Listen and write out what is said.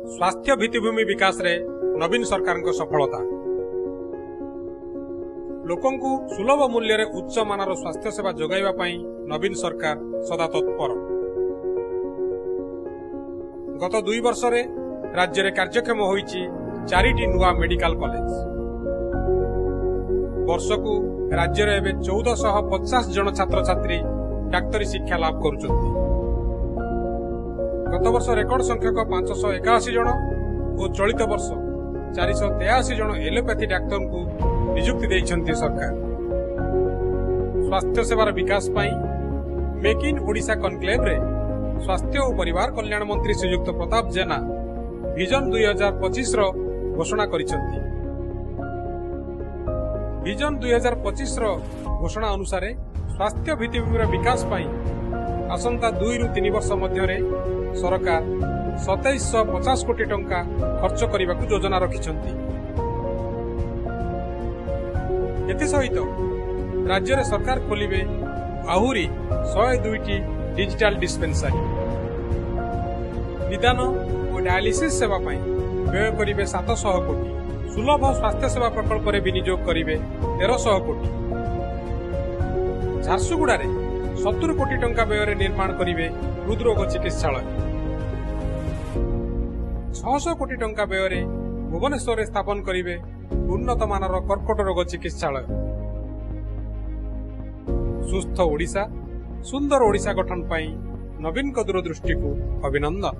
ସ୍ୱାସ୍ଥ୍ୟ ଭିତ୍ତିଭୂମି ବିକାଶରେ ନବୀନ ସରକାରଙ୍କ ସଫଳତା। ଲୋକଙ୍କୁ ସୁଲଭ ମୂଲ୍ୟରେ ଉଚ୍ଚମାନର ସ୍ୱାସ୍ଥ୍ୟସେବା ଯୋଗାଇବା ପାଇଁ ନବୀନ ସରକାର ସଦା ତତ୍ପର। ଗତ 2 ବର୍ଷରେ ରାଜ୍ୟରେ କାର୍ଯ୍ୟକ୍ଷମ ହୋଇଛି 4ଟି ନୂଆ ମେଡିକାଲ କଲେଜ। ବର୍ଷକୁ ରାଜ୍ୟରେ ଏବେ 1450 ଜଣ ଛାତ୍ରଛାତ୍ରୀ ଡାକ୍ତରୀ ଶିକ୍ଷା ଲାଭ କରୁଛନ୍ତି। ଗତବର୍ଷ ରେକର୍ଡ ସଂଖ୍ୟକ 581 ଜଣ ଓ ଚଳିତ ବର୍ଷ 483 ଜଣ ଏଲୋପାଥି ଡାକ୍ତରଙ୍କୁ ନିଯୁକ୍ତି ଦେଇଛନ୍ତି ସରକାର। ସ୍ୱାସ୍ଥ୍ୟସେବାର ବିକାଶ ପାଇଁ ମେକ୍ ଇନ୍ ଓଡ଼ିଶା କନକ୍ଲେଭରେ ସ୍ୱାସ୍ଥ୍ୟ ଓ ପରିବାର କଲ୍ୟାଣ ମନ୍ତ୍ରୀ ଶ୍ରୀଯୁକ୍ତ ପ୍ରତାପ ଜେନା ଭିଜନ 2025ର ଘୋଷଣା କରିଛନ୍ତି। ଭିଜନ 2025ର ଘୋଷଣା ଅନୁସାରେ ସ୍ୱାସ୍ଥ୍ୟ ଭିତ୍ତିଭୂମିର ବିକାଶ ପାଇଁ ଆସନ୍ତା 2ରୁ 3 ବର୍ଷ ମଧ୍ୟରେ ସରକାର 2750 କୋଟି ଟଙ୍କା ଖର୍ଚ୍ଚ କରିବାକୁ ଯୋଜନା ରଖିଛନ୍ତି। ଏଥିସହିତ ରାଜ୍ୟରେ ସରକାର ଖୋଲିବେ ଆହୁରି 102ଟି ଡିଜିଟାଲ ଡିସ୍ପେନ୍ସାରୀ। ନିଦାନ ଓ ଡାୟାଲିସିସ୍ ସେବା ପାଇଁ ବ୍ୟୟ କରିବେ 700 କୋଟି। ସୁଲଭ ସ୍ୱାସ୍ଥ୍ୟସେବା ପ୍ରକଳ୍ପରେ ବିନିଯୋଗ କରିବେ 1300 କୋଟି। ଝାରସୁଗୁଡ଼ାରେ 70 କୋଟି ଟଙ୍କା ବ୍ୟୟରେ ନିର୍ମାଣ କରିବେ ହୃଦରୋଗ ଚିକିତ୍ସାଳୟ। 600 କୋଟି ଟଙ୍କା ବ୍ୟୟରେ ଭୁବନେଶ୍ୱରରେ ସ୍ଥାପନ କରିବେ ଉନ୍ନତମାନର କର୍କଟ ରୋଗ ଚିକିତ୍ସାଳୟ। ସୁସ୍ଥ ଓଡ଼ିଶା, ସୁନ୍ଦର ଓଡ଼ିଶା ଗଠନ ପାଇଁ ନବୀନଙ୍କ ଦୂରଦୃଷ୍ଟିକୁ ଅଭିନନ୍ଦନ।